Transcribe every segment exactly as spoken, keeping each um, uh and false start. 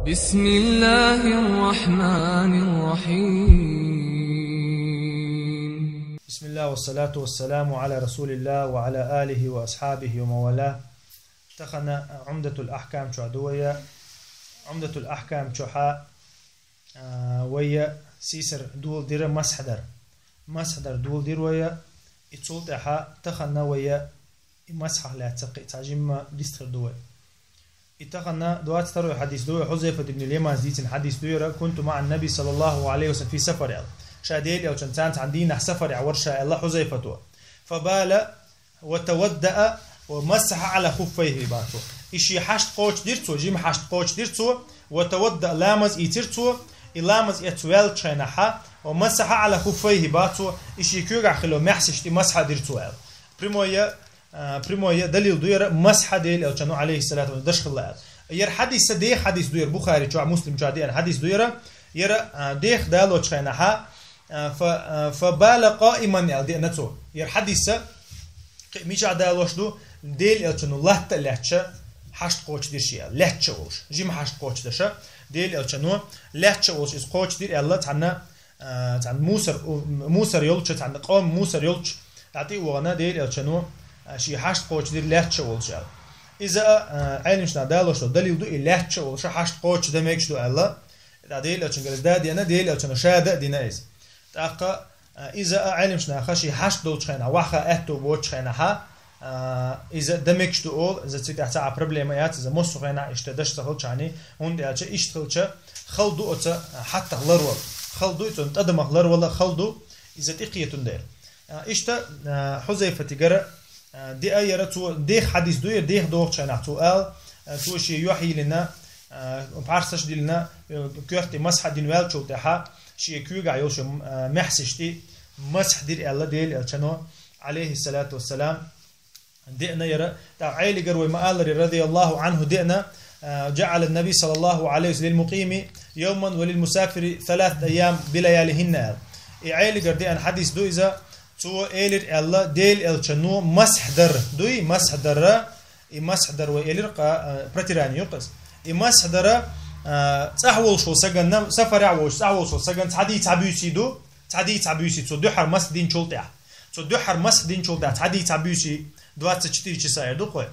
بسم الله الرحمن الرحيم. بسم الله والصلاة والسلام على رسول الله وعلى آله وأصحابه ومن والاه. Тахан Умдатул Ахкам чу ду вай. Умдатул Ахкам чу хьа, а, вай сийсара доладир масхь дар. Масхь дар доладир вай. И цул тӀехьа тахан вай и масхьах лаьцна кхы цхьа жимма дистхир ду вай. И тахан двадцать второй хьадис ду вай, Хьузайфат ибн Яманас дийцина хьадис ду яра: «كنت مع النبي صلى الله عليه وسلم في سفر», аьлла. Ша Даьла Элчанца цхьана дийнахьа сафарехь вар ша, аьлла Хьузайфата. «فبال وتوضأ ومسح على خفيه», бах цо. И ший хьашт кхочушдир цо, жима хьашт кхочушдир цо, «وتوضأ», ламаз ийцир цо, и ламаз эцна ваьллачу хенахьа, «ومسح على خفيه», бах цо, и ший когахь хилла маьхьсашта масхь дир цо, аьлла. Прямой, а, прямой далил ду яра масхь Даьла Элчано, алейхиссалату вассалам, деш хилла, аьлла. Яра хьадис, деха хьадис ду яра, Бухари чу, Муслим чу деана хьадис ду яра, яра, а, деха далочу хенахьа, а, фа-, а, «فبال قائما», аьлла деана цо. Яра хьадис кхин мичахь далош ду, Даьла Элчано латта а лаьтташ хьашт кхочушдир ша, аьлла, лаьтташ волуш. Жима хьашт кхочушдеш, Даьла Элчано лаьтташ волуш иза кхочушдир, аьлла, цхьанна, а, цхьанна мусар, у-, мусар йолчу, цхьанна къоман мусар йолчу, дӀатӀе а вахана, Даьла Элчано, а, ший хьашт кхочушдир лаьтташ волуш, аьлла. Иза а, а, Ӏеламнаха далош долу далил ду, и лаьтташ волуш хьашт кхочушдан мегаш ду, аьлла. ТӀаккха Даьла Элчанга иза да а деана, Даьла Элчано ша да а дина иза. ТӀаккха, а, иза а Ӏеламнаха ший хьашт долчу хенахь, ваха аьтту боцучу хенахьа, а, иза дан мегаш ду олу, иза цигахь цхьа а проблема яц, иза массо а хенахь иштта даш ца хилчахьана, хӀунда аьлча иштта хилча, хала ду оцу хьаттах ларвала. Хала ду, и цунна тӀадамах ларвала хала ду, иза тӀекхетун дера. А, иштта, а, Хьузайфатигара, а, деа яра цо, деха хьадис ду яра, деха дохучу хенахь цо ала, а, цо шен юьхь йиллина, а, пхьарсаш диллина, э, коьрте масхь дина ваьллачул тӀаьхьа, шен когахь йолуш, а, маьхьсашта масхь дира аьлла Даьла Элчано, алейхиссалату вассалам, деана яра. ТӀаккха Ӏелигара вай ма-аллара, радияллаху анху, деана, а, «جعل النبي صلى الله عليه وسلم للمقيم يوما وللمسافر ثلاثة أيام بلياليهن», аьлла. И Ӏелигара деана хьадис ду иза, цо элира аьлла, Даьла Элчано масхь дар дуй, масхь дара, и масхь дар вай элира, къа-, а, протирание ю-кх иза. И масхь дара, а, цӀахь волуш волу саганна, сафарехь волуш, цӀахь волуш волу саганна цхьа дий цхьа буьйсий ду, цхьа дий цхьа буьйсий, цо дуьххьара масхь динчул тӀаьхьа. Цо дуьххьара масхь динчул тӀаьхьа цхьа дий цхьа буьйсий, двадцать четыре часа эр ду-кх вай.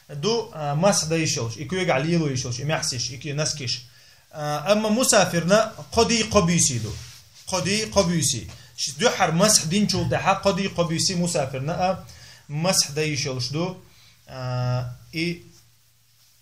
Ду, а, масхь дан йиш йолуш, и когахь лело йиш йолуш, и маьхьсаш, и ки-, носкиш. А, амма мусафирна кхо дий кхо буьйсий ду. Кхо дий кхо буьйсий. Ши дуьххьара масхь динчул тӀаьхьа кхо дий кхо буьйсий мусафирна а масхь дан йиш йолуш ду. А, и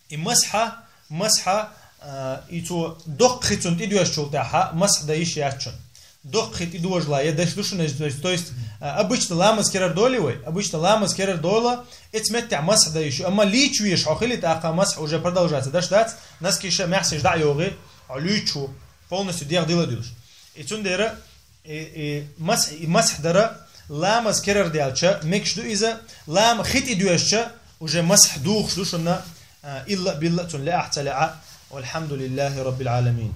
И масхьа, масхьа, а, и цо доккхий цунна тӀедоьжначул тӀаьхьа масхь дан йиш яц шуна. Доккхий тӀедожале я деш ду шуна, то есть, то есть, а, обычно ламаз керара долий вай, обычно ламаз керара дола, эцу меттехь масхь дан йиш ю, амма лийча везаш хьо хили, тӀаккха масхь уже продолжаться даш дац, носкиша, маьхьсаш дӀа а йогӀий, хьо луьйчу, полностью дегӀ дила а дуьлуш. И цундела И, и мас-, и масхь дара, ламаз керара даьлча, мегаш ду иза, лама хи тӀедоьжча, уже масхь духуш ду шуна, а, илла а билла а цунна лаахь ца лаахь. والحمد لله رب العالمين.